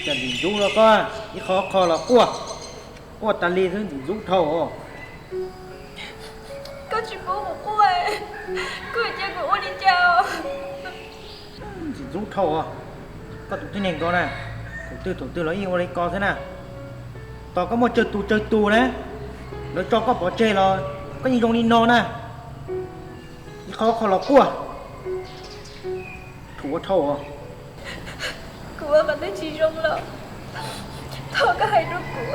Cas ntxim ntxub no koj, ib qho ob qho los quaj, quaj tas li xwb ntxim ntxub dhau os. Koj tsis pub kuv quaj, koj cia kuv ua li cas os? Ntxim ntxub dhau os. Koj tus tib neeg ko na, thaum twg thaum twg los yeej ua li ko xwb na. Tos koj muaj tsawg tus tsawg tus na, lawv tso koj pov tseg los koj yeej zoo li no na. Ib qho ob qho los quaj, dhuav dhau os. Kuv ua qhov twg tsis zoo los thov koj hais rau kuv,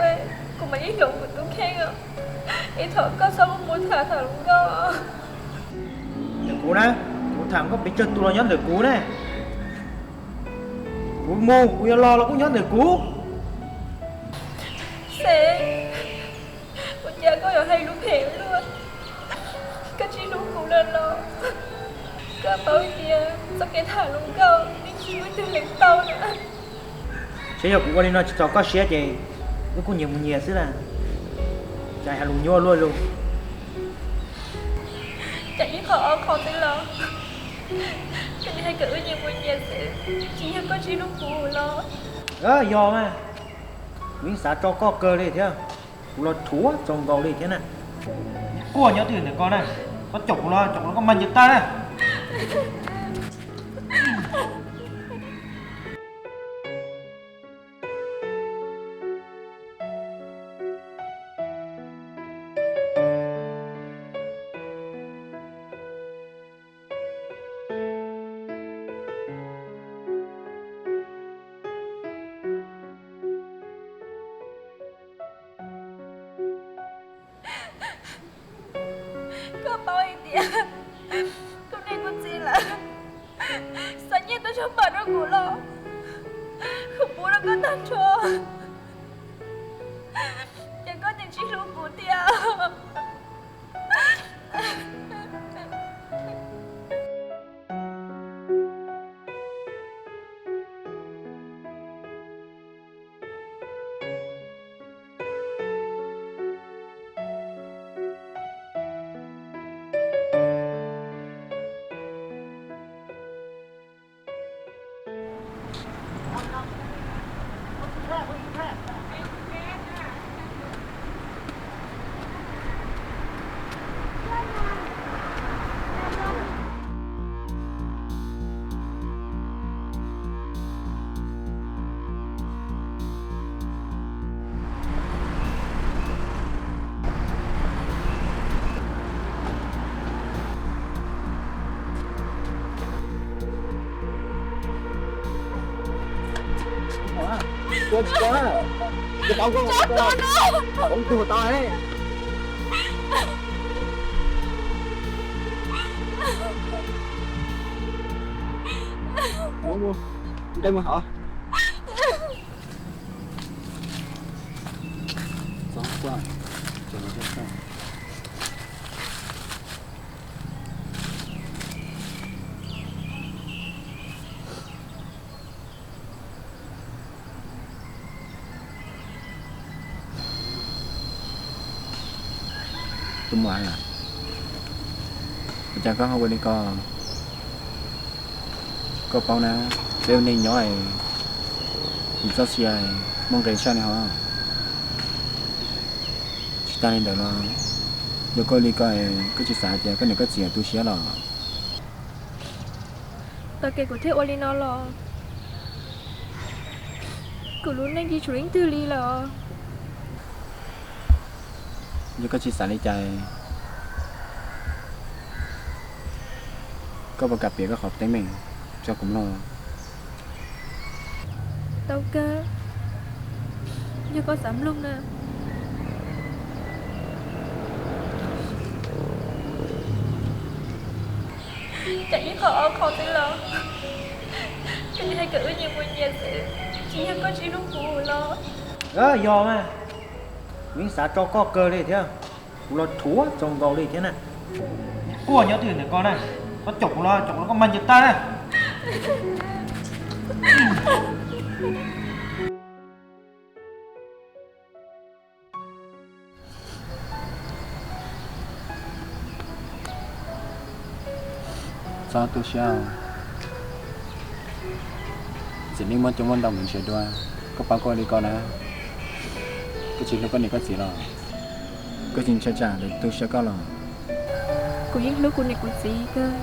kuv mam li hloov kuv tus kheej os. Es thov koj txhob muab kuv tham tham hluas nkauj. Ntawm kuv na, kuv tham koj pes tsawg tus los nyob ntawm kuv ne. Kuv mus kuv yuav los los kuj nyob ntawm kuv. Xeeb, ua cas koj yuav hais lus phem luaj? Koj tsis hlub kuv lawm los? Koj paub tias txoj kev tham hluas nkauj yeej tsis muaj ib tug lees tau na. Saib yog kuv ua li no tsis txaus koj siab ces wb kuj nyias mus nyias xwb na. Cas hais lus nyuaj luaj li. Cas ib qho ob qho xwb los koj hais kom wb nyias mus nyias xwb, tsis yog koj tsis hlub kuv los? Yog mas, kuv yeej xav tso koj kawg li thiab, kuv los dhuav txaus nkaus li thiab na. Quaj nyob twj ywm ntawm ko na, koj caum kuv los, caum kuv los koj mag ncaws tag na. Koj paub hais tias kuv niam kuv txiv lawv xa nyiaj tuaj tshaj pam rau kuv los kuv pub rau koj tag nrho, ces koj tseem tsis hlub kuv thiab. Tua tsis tau na. Tsis tau koj, tsis tau. Ua tus tau ne. Mus, mus, nqe mus hov. Txog quaj, txog quaj. Tus muam, ua cas koj ho ua li ko? Koj paub na, peb ua neej nyob es txoj sia muaj nqis tshaj li hov. Tsis tas li ntawd los, yog koj ua li ko, koj tsis xav tias koj niam koj txiv tu siab los? Tag kis kuv thiaj ua li no los? Kuv lub neej tsis tshuav leej twg li lawm. Yog koj tsis xav li cas, koj puas kam piav koj qhov teeb meem rau kuv mloog? Tau kawg, yog koj xav mloog na. Cas ib qho ob qho xwb los koj hais kom wb nyias mus nyias xwb, tsis yog koj tsis hlub kuv los? Yog mas, kuv yeej xav tso koj kawg li thiab, kuv los dhuav txaus nkaus li thiab na. Quaj nyob twj ywm ntawm ko na, koj caum kuv los, caum kuv los koj mag ncaws tag na. Txhob tu siab, txiv neej muaj coob muaj ntau, mus nrhiav dua. Koj paub koj li ko na, koj tsis hlub koj niam koj txiv los? Koj tsis ntshai tsam lawv tu siab koj los? Kuv yeej hlub kuv niam kuv txiv kawg.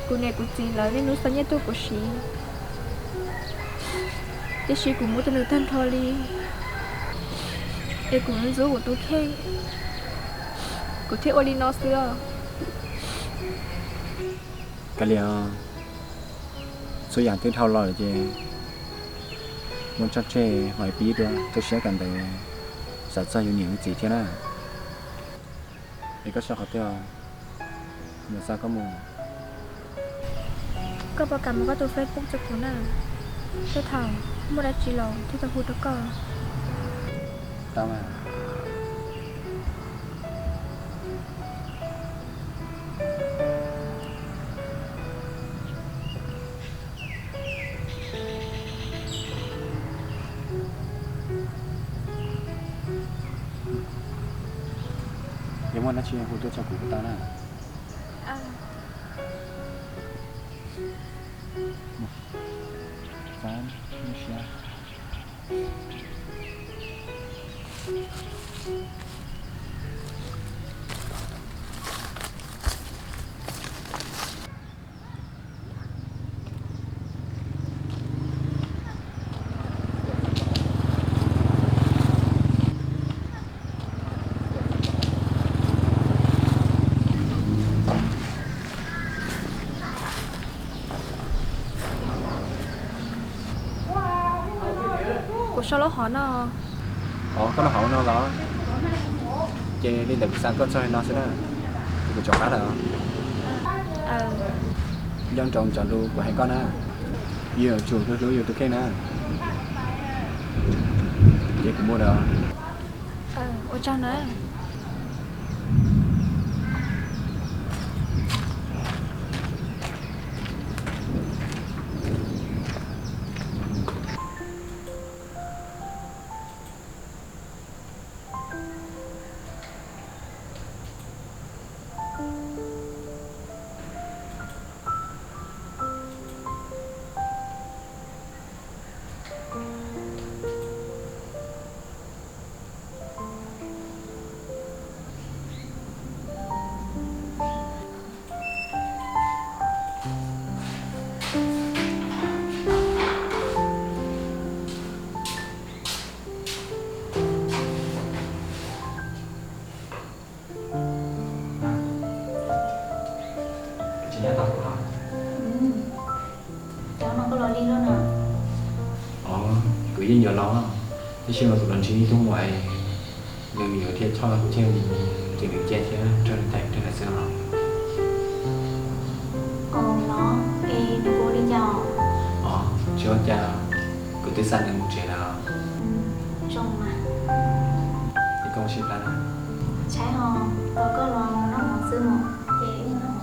Kuv niam kuv txiv lawv niaj hnub xa nyiaj tuaj kuv siv, tiam sis kuv muab rau nws tag nrho li, es kuv ntxub kuv tus kheej, kuv thiaj ua li no xwb os. Kav liam, txhua yam twb dhau los lawm ces muab tso tseg, ho pib dua tu siab kawm ntawv, xav txog yus niam yus txiv thiab na. Es koj so qhov twg os? Kuv yuav xa koj mus. Koj puas kam muab koj tus Facebook rau kuv na? Tej thaum muaj dab tsi los thiaj tau hu rau koj. Tau mas. Yog muaj dab tsi hu tuaj txog kuv tau na. Kuv sau lub hauv no. Os, koj lub hauv no los? Ces li ntawd kuv xa koj txog li no xwb na, kuv rov qab lawm. Nco ntsoov cov lus kuv hais koj na, yus yuav tsum hlub hlub yus tus kheej na. Ces kuv mus lawm. Ua tsaug na. Tsis nyob tos kuv los? Cov no koj los li loj na. Os, kuv yeej yuav los, tab sis mas kuv los ntsib ib tug muam es nws yuav thiaj choj thiaj li, ces nws cia thiab nrog nws tham nrog nws xwb os. Os, los es nws ua li cas? Os, tsis ua cas, kuv twb xa nws mus tsev lawm. Zoo mas. Es koj mus sib plab na. Tshaib ho, tos koj los mus noj mov xwb mas, ces wb noj mov.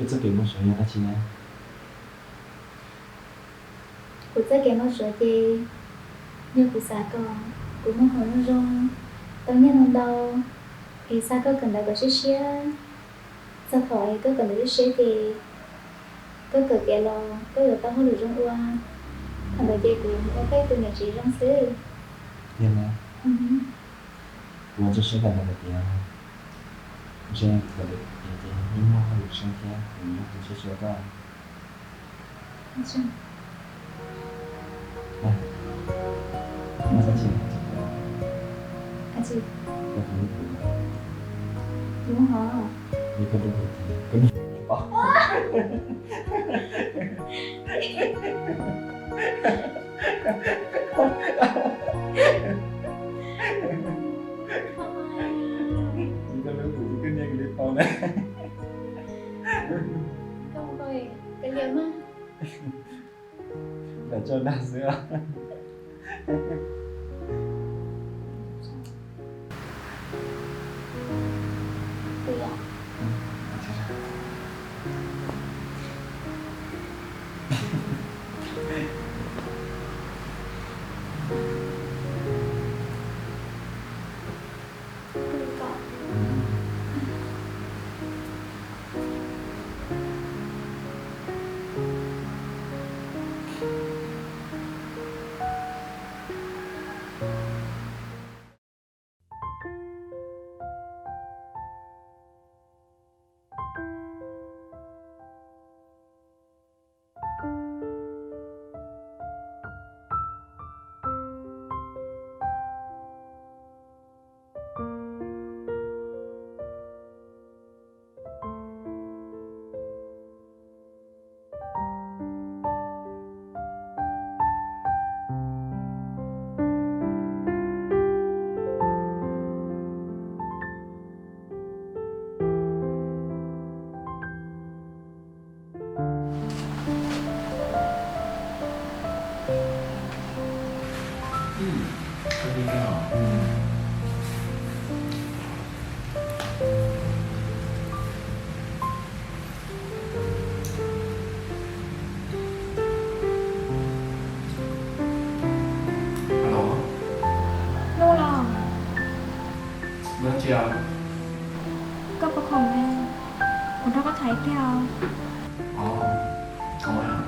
Koj txoj kev npau suav yog dab tsi na? Kuv txoj kev npau suav ces yog kuv xav kom kuv muaj hom zoo zoo, Tau nyiaj no ntau, es xa koj kawm ntawv kom siab siab. Txog thaum koj kawm ntawv siab siab ces koj kawm tiav los koj yuav tau hauj lwm zoo ua. Thaum ntawd ces kuv mus ua koj tus niam tsev zoo xwb. Tiag mas. Kuv ua txoj siab kawm ntawv tiav, ntshe kawm ntawv tiav ces yeej muaj hauj lwm zoo thiab kuv yuav tus siab tshua koj. Lam tso dag xwb. Alo. Nuj los? Dab tsi os? Koj puas khoom ne? Kuv nrog koj tham ib pliag os. Ov, ov.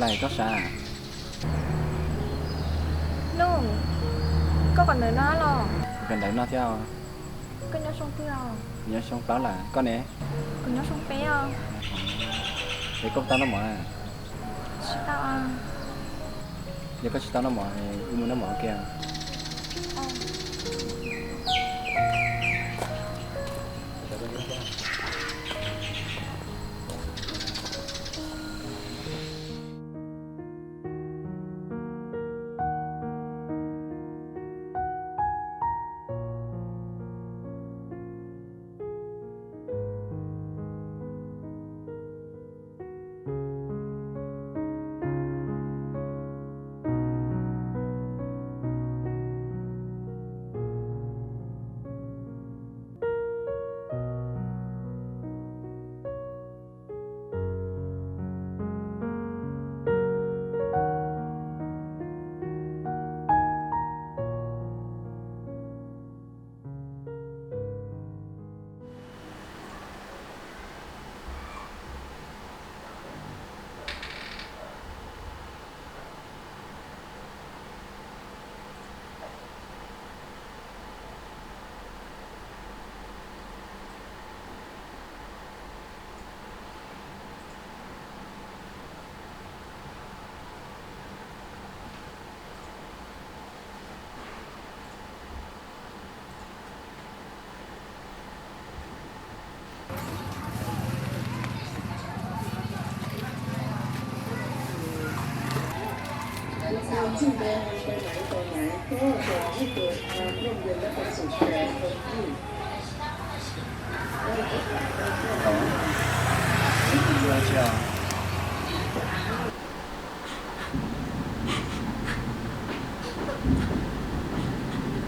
Lais, koj sav? Nuj, koj kawm ntawv no los? Kuv kawm ntawv no thiab. Koj nyob xyoo twg os? Kuv nyob xyoo plaub lawm, koj ne? Kuv nyob xyoo peb os. Es koj puas tau noj mov? Tsis tau. Yog koj tsis tau noj mov, wb mus noj mov ua ke.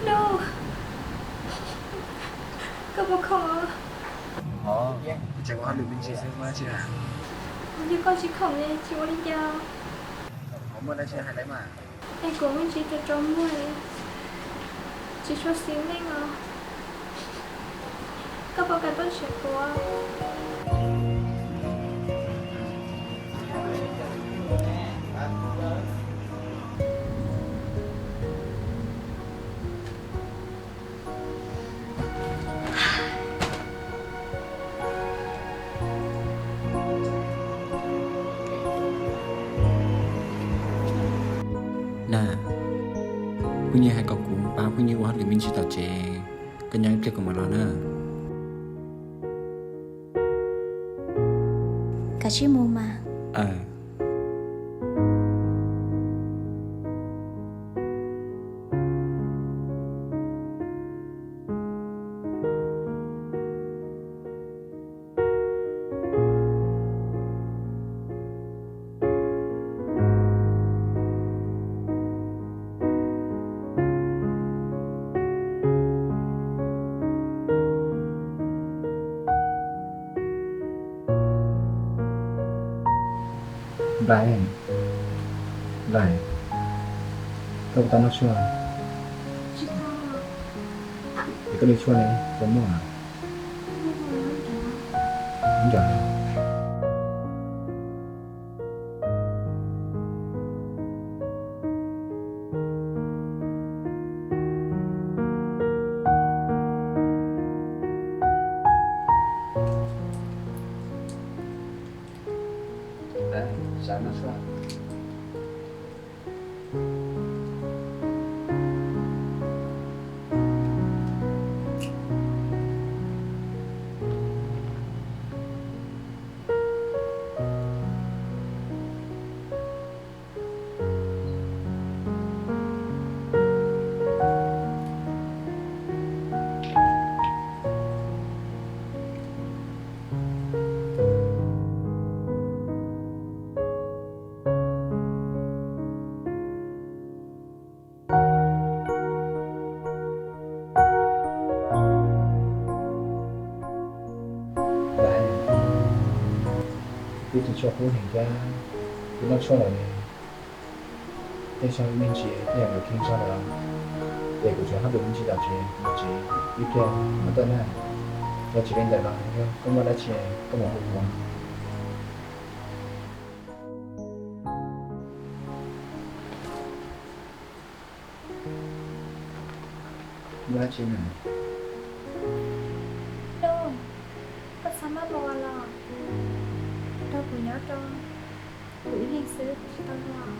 Nuj, koj puas khoom? Ov, tseem ua hauj lwm me ntsis xwb, muaj dab tsi? Yog koj tsis khoom ne tsis ua li cas. Muaj dab tsi hais lawm mas. Es kuv me ntsis rau rau muag, tsis tshua xis neej os. Koj puas kam tuaj nrhiav kuv? Na, phooj ywg hais kom kuv pab phooj ywg ua hauj lwm me ntsis tom tsev, koj nyob ib pliag kuv mam los na. Kav tsij mus mas. Nplais, Nplais, koj puas tau noj tshuaj? Es koj li tshuaj ne, puas muaj? Nrog Nplais, twb tsis tshua kub heev thiab, twb noj tshuaj lawm ne. Tej zog me ntsis tej yam yuav kheej zog lawm, ces kuv tseem hauj lwm me ntsis tom tsev, kuv mus tsev ib pliag mam tuaj na. Yog tsis li ntawd los yog koj muaj dab tsi koj mam hu kuv. Dab tsi na? Nuj, koj txhob maj mus ua los, nrog kuv nyob rau kuv ib leeg xwb tsis tau los?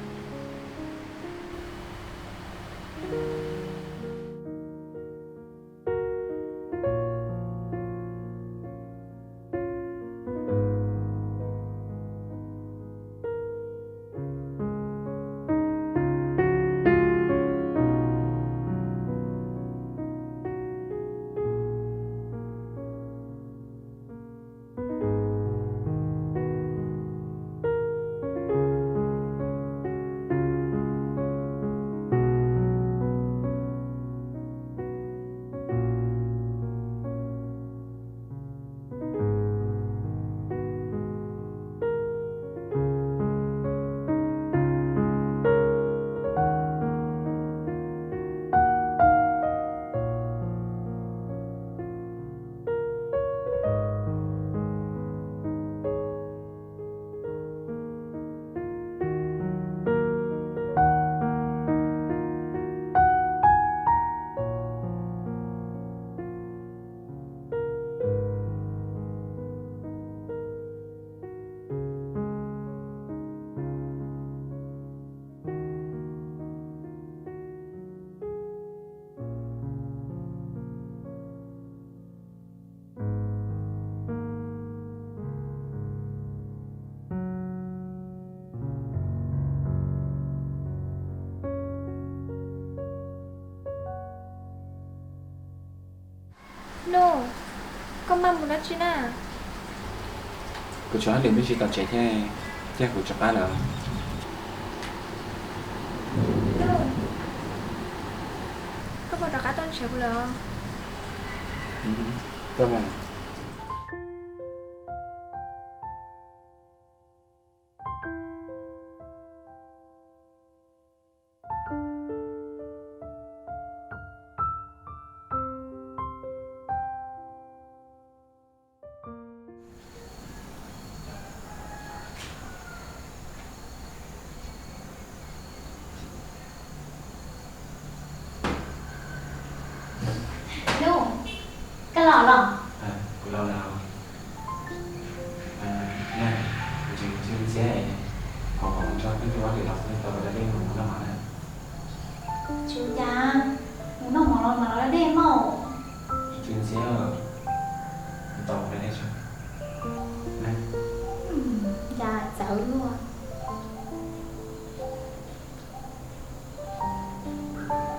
Nuj, koj maj mus dab tsi na? Kuv tseem haj lwm me ntsis tom tsev thiab, thiab kuv rov qab lawm. Nuj, koj puas rov qab tuaj nrhiav kuv lawm os? Tuaj mas. Nuj, koj los los? Kuv los lawm. Kuv tseem tsw ntxhiab, kuv tso peb tug vaj lwm los xwb, tau mus da dej mus noj mov na. Tsw cas, mus noj mov los mas los da dej mog. Tsw ntxhiab, mus tau mus da dej tso. Cas txawv luaj.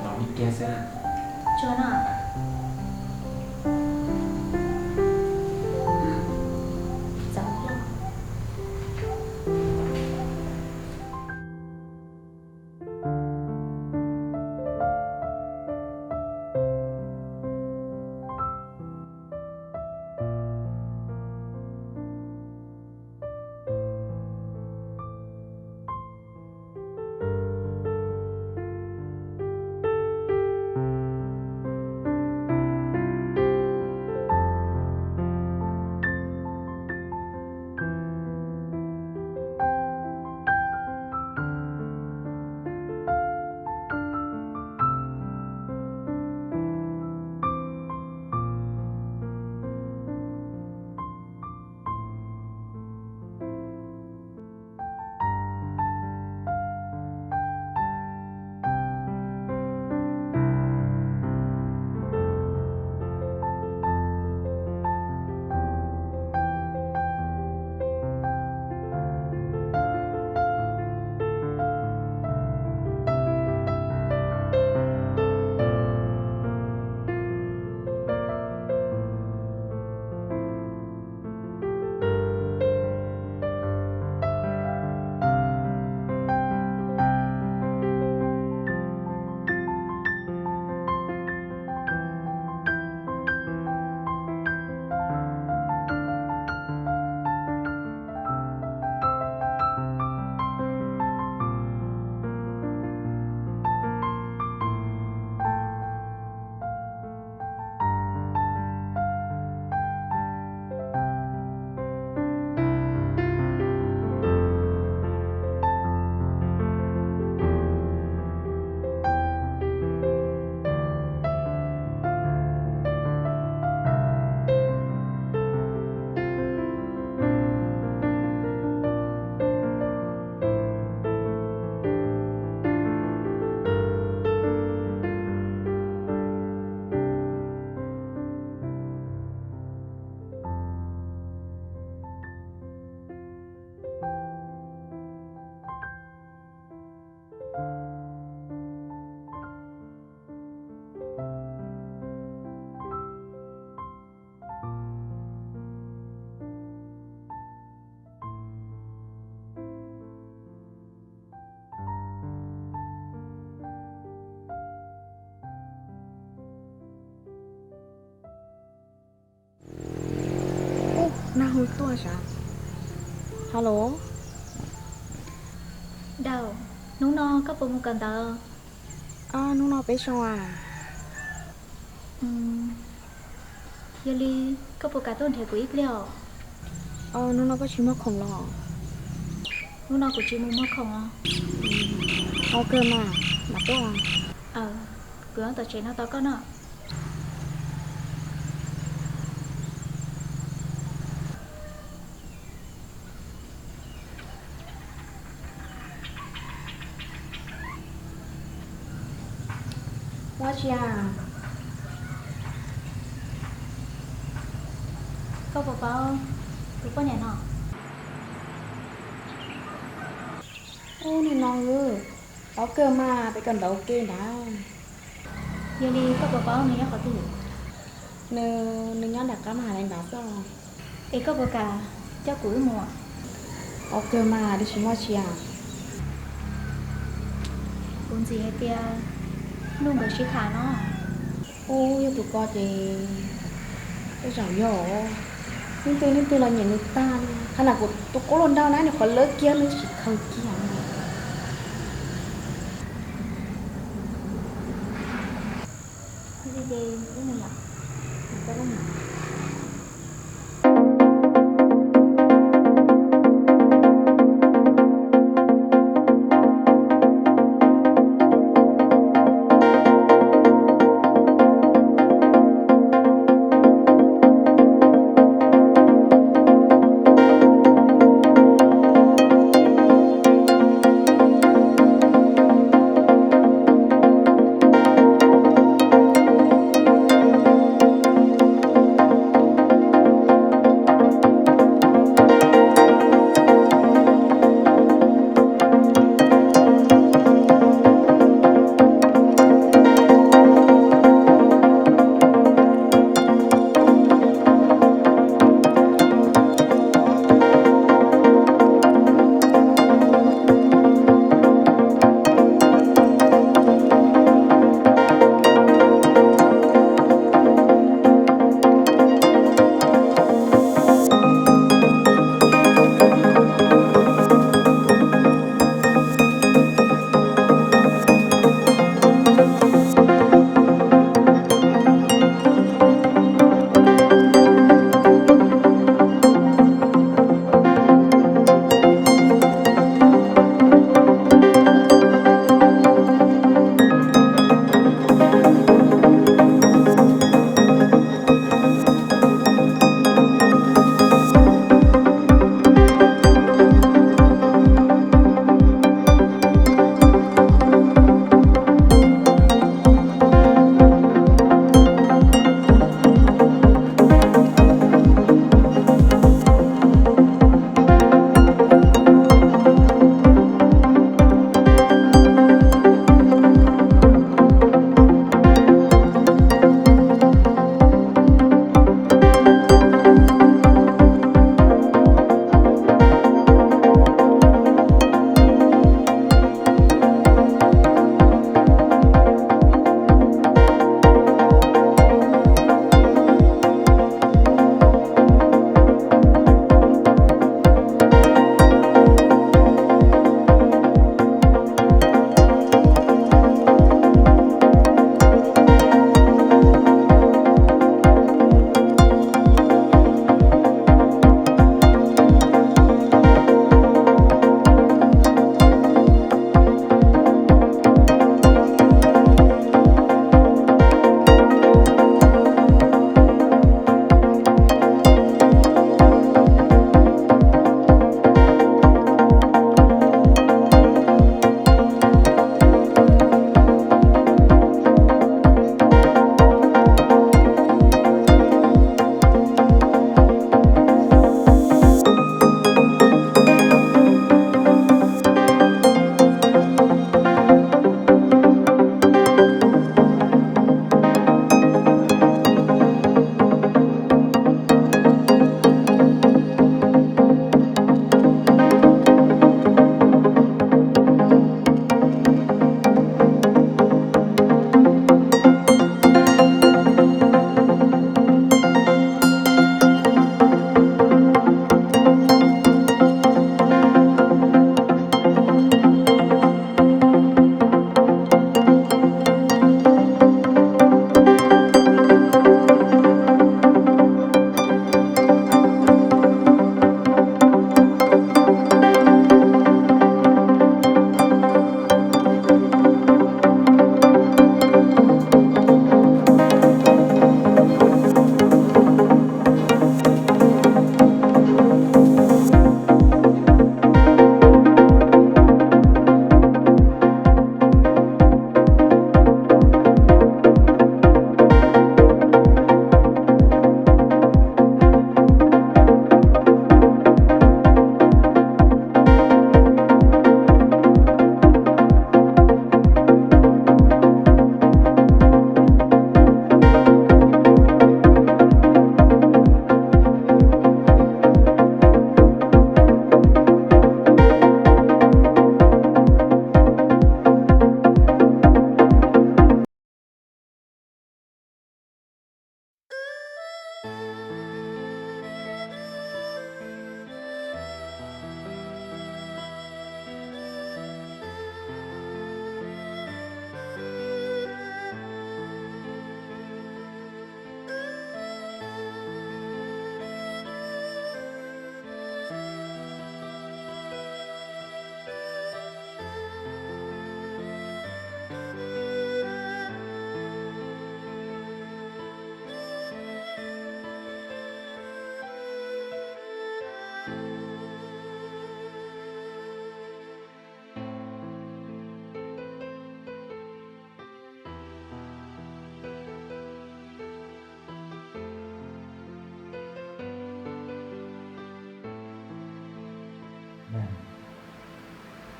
Los ib pliag xwb. Tsuav no. Txawv luaj. Hu tuaj sav. Hello. Dau, hnub no koj puas mus kawm ntawv? Hnub no peb xyoo a. Yog li koj puas kam tuaj nrhiav kuv ib pliag os? Hnub no koj tsis muag khoom los? Hnub no kuv tsis mus muag khoom os. Ua kawg mas, mam tuaj. Kuv nyob tom tsev no tos koj no. Ua tsi a? Koj puas paub tus poj niam no? Ub, nim no paub kawg mas, peb kawm ntawv ua ke nrad. Yog li koj puas paub nws nyob qhov twg? Nws, nws nyob nram qab maj ha lais nrad xwb. Es koj puas kam coj kuv wb mus? Paub kawg mas, twb tsis muaj tsi as. Kuv ntxiv hais tias nug nkawd sib tham no. Ub, yog tus ko ces tej zaum yog, leej twg leej twg los nyiam nws tag li. Qhov no kuv tus qub hluas nraug na, nws qhuav lawv kiag nws tsis khaws kiag.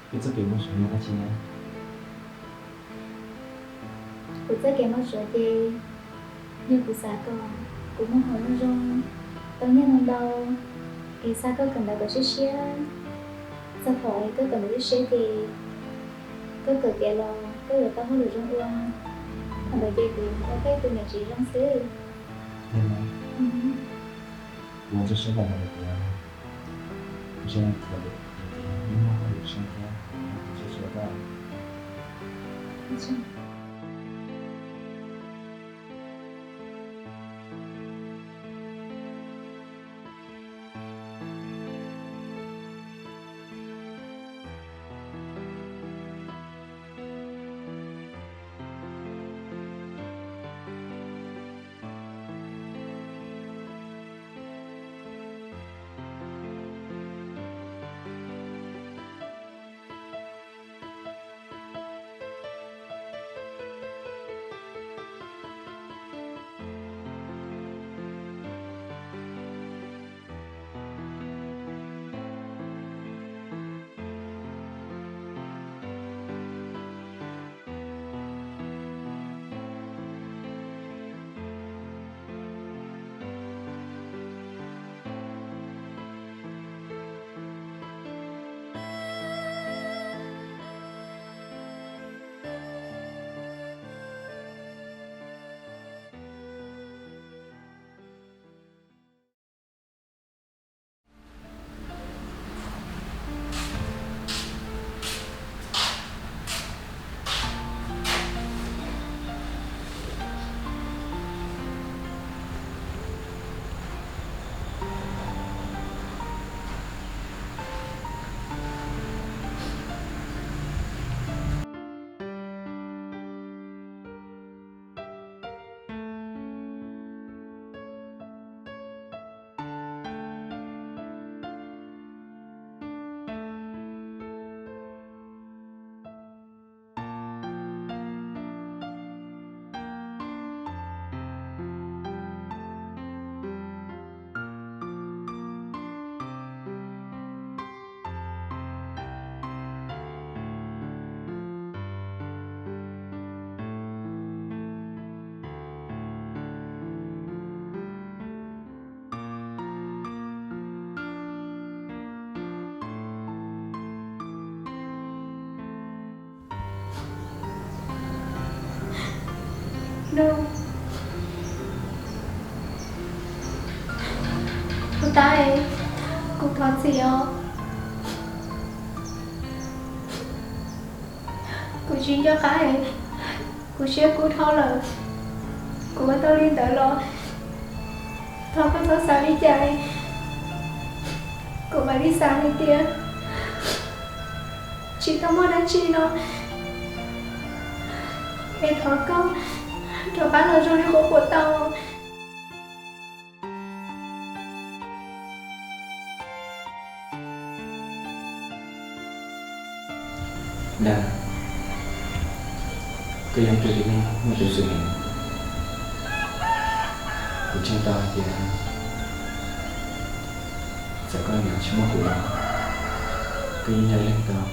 Koj txoj kev npau suav yog dab tsi na? Kuv txoj kev npau suav ces yog kuv xav kom kuv muaj hauv zoo zoo, tau nyiaj ntau ntau, es xa koj kawm ntawv kom siab siab. Txog thaum koj kawm ntawv siab siab ces koj kawm tiav los koj yuav tau hauj lwm zoo ua. Thaum ntawd ces kuv ua koj tus niam tsev zoo xwb. Kuv ua txoj siab kom ntawd tias kuv tseem tau lwm tus muaj hauj lwm zoo thiab, kuv txhua txhua koj. Nub, kuv tab, kuv thov txim os. Kuv tsis nco qab, kuv siab kub dhau lawm. Kuv ua tau li ntawd los thov koj txhob xav li cas. Kuv mam li xav hais tias tsis tau muaj dab tsi no, es thov koj rov qab los zoo li qub qub tau. Nab, koj yog ib tug tib neeg muaj peev xwm heev. Kuv tseem tau hais tias txawm koj niam tsis muaj kuv los koj yeej yog ib leeg tau.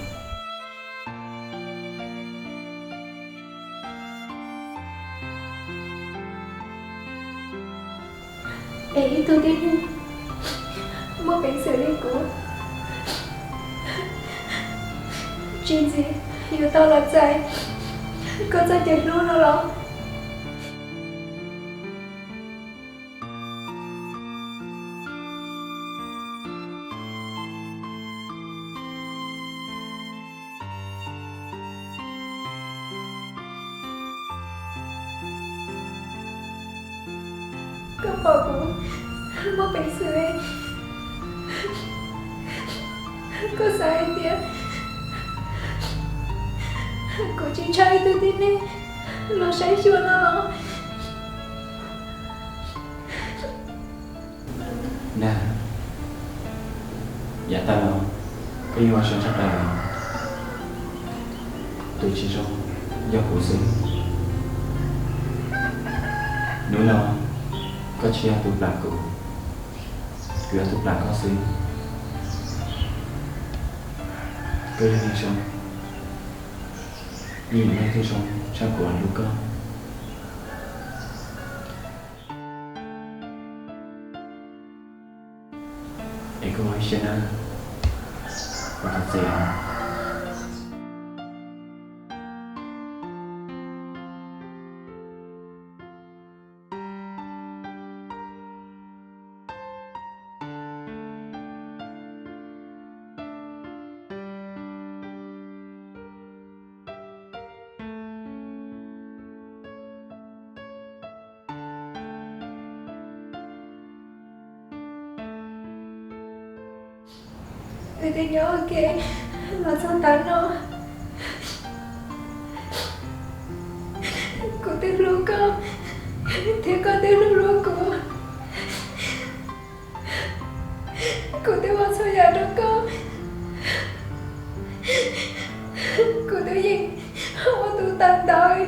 Es ib tug tib neeg muaj peev xwm li kuv tsis ntxiv yuav tau los txais koj txoj kev hlub no los? Koj pom kuv muaj peev xwm, koj xav hais tias kuv tsis ntshai ib tug tib neeg los saib xyuas no los? Nab, yav tag los koj yeej ua siab ntsaj tas los, tus tsis zoo yog kuv xwb. Hnub no koj tsis yog tus plam kuv, kuv yog tus plam koj xwb. Koj yog neeg zoo, yeej yog neeg zoo tshaj kuv hlub koj. Es koj ua ib siab na, kuv tus txiv. Wb twb nyob ua ke los txog tav no, kuv twb hlub koj thiab koj twb hlub hlub kuv. Kuv twb ua txhua yam rau koj, kuv twb yeem ua tus tawm ntawv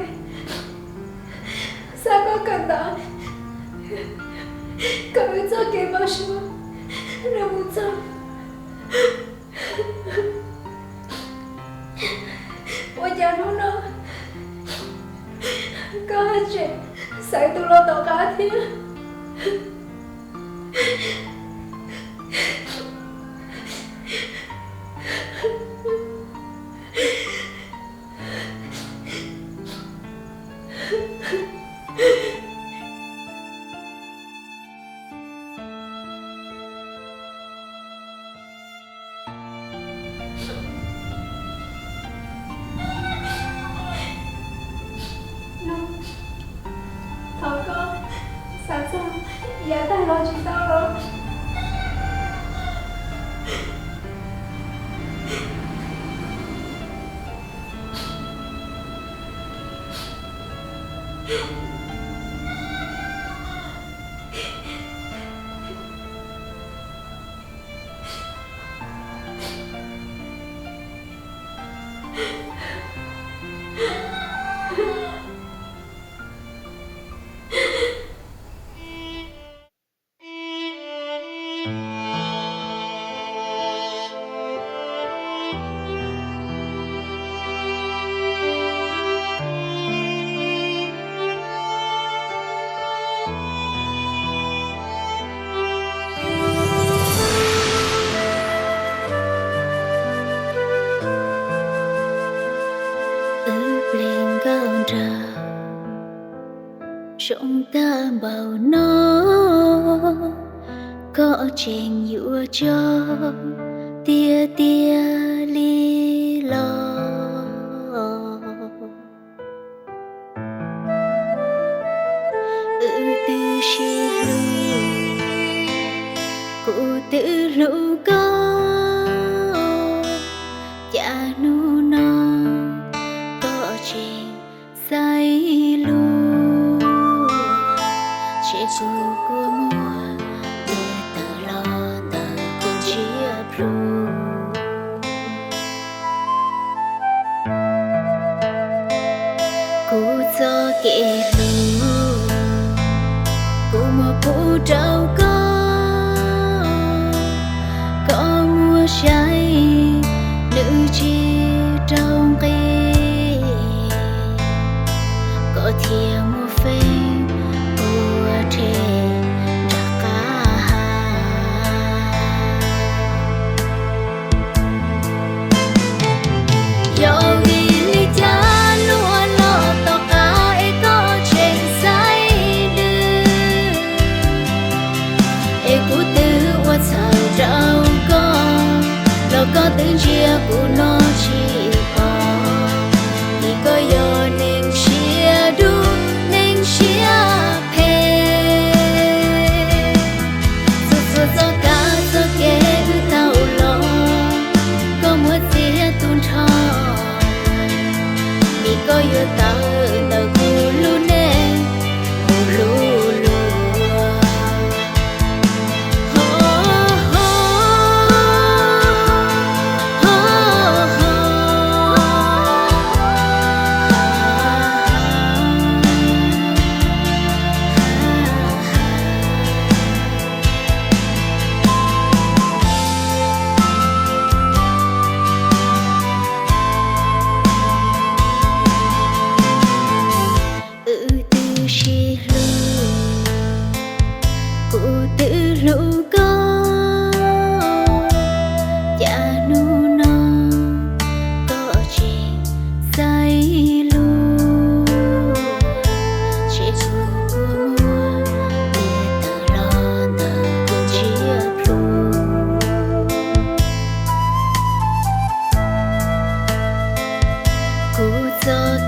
xa koj kawm ntawv kom wb txoj kev npau suav nws mus txog. Ua cas hnub no koj haj tseem xaiv tus los tom qab thiab? Thov koj xav txog yav tag los tsis tau los? Wb pleg nkauj nraug zoo tag npaum no, koj tseem yuav coj tiag tiag li los? Wb twb sib hlub, kuv twb hlub koj, cas hnub no koj tseem xaiv lus? Ces kuv kua muag ntws tawm los ntawm kuv ntsiab plhu. Kuv txoj kev hlub, kuv muab pub rau koj, koj muab saib nws tsis raug nqi, koj thiaj muab feeb ua rhe nram qab hav. Yog vim li cas luag los tom qab es koj tseem xaiv lwm? Es kuv twb ua txhawm rau koj los koj twb ntsia kuv no tsis pom, vim koj yog neeg siab dub neeg siab phem. Txhua txhua txoj kab txoj kev wb tau los, koj muab txiav tu nrho, vim koj yuav tawm ntawm kuv lub neej mus hlub luag. Ho, ho, ho, ho,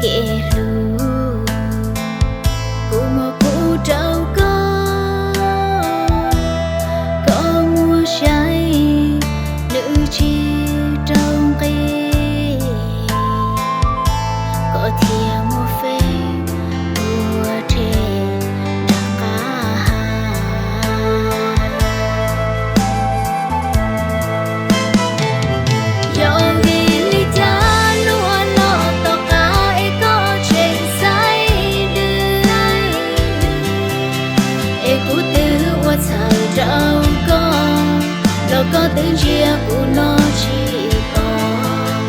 Kev hlub kuv muab pub rau koj, koj muab saib nws tsis raug nqi, koj thiaj muab feem ua rhe nram qab hav. Yog vim li cas luag los tom qab es koj tseem xaiv dwb, es kuv twb ua txhawm rau koj los koj twb ntsia kuv no tsis pom,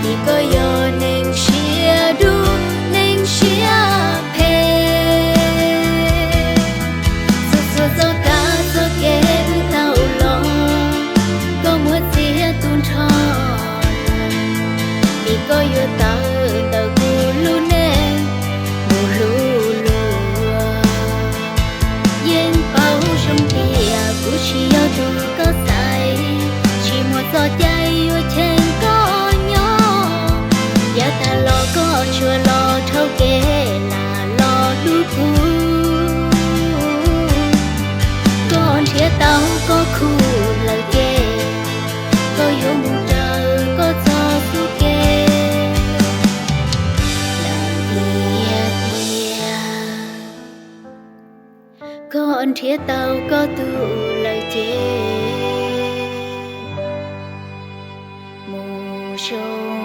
vim koj yog neeg siab dub neeg siab phem. Txhua txhua txoj kab txoj kev wb tau los, koj muab txiav tu nrho lawm, vim koj yuav tawm ntawm kuv lub neej mus hlub luag. Yeej paub zoo tias kuv tsis yog tus koj xaiv, tsis muaj txoj cai yuav cheem koj nyob. Yav tag los koj tsuas los dhau kev lam los hlub kuv, koj nrhiav tau koj khub lawm ces koj yuav mus raws koj txoj xub kev. Leej twg tias koj nrhiav tau koj tus lawm ces mus zoo